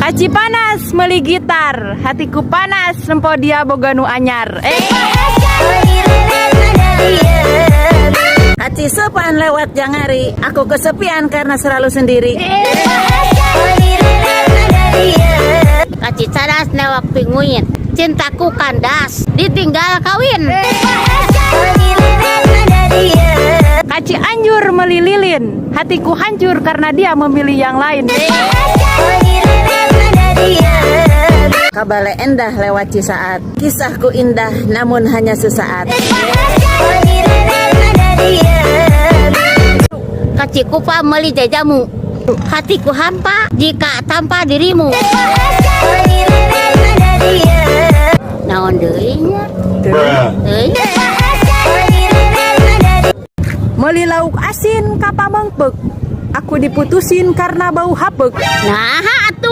Kaci panas meuli gitar, hatiku panas nempo dia boga nu anyar. Eh. Kaci sepan lewat jangari, aku kesepian karena selalu sendiri. Kaci cadas newak pinguin, cintaku kandas, ditinggal kawin. Kaci anjur meuli lilin, hatiku hancur karena dia memilih yang lain. Kabale endah lewat cisaat, kisahku indah namun hanya sesaat. Kaci kupa meuli jajamu, hatiku hampa jika tanpa dirimu. Naon deui nya? Deui. Meuli lauk asin ka pamengpeuk, aku diputusin karena bau hapeuk. Nah.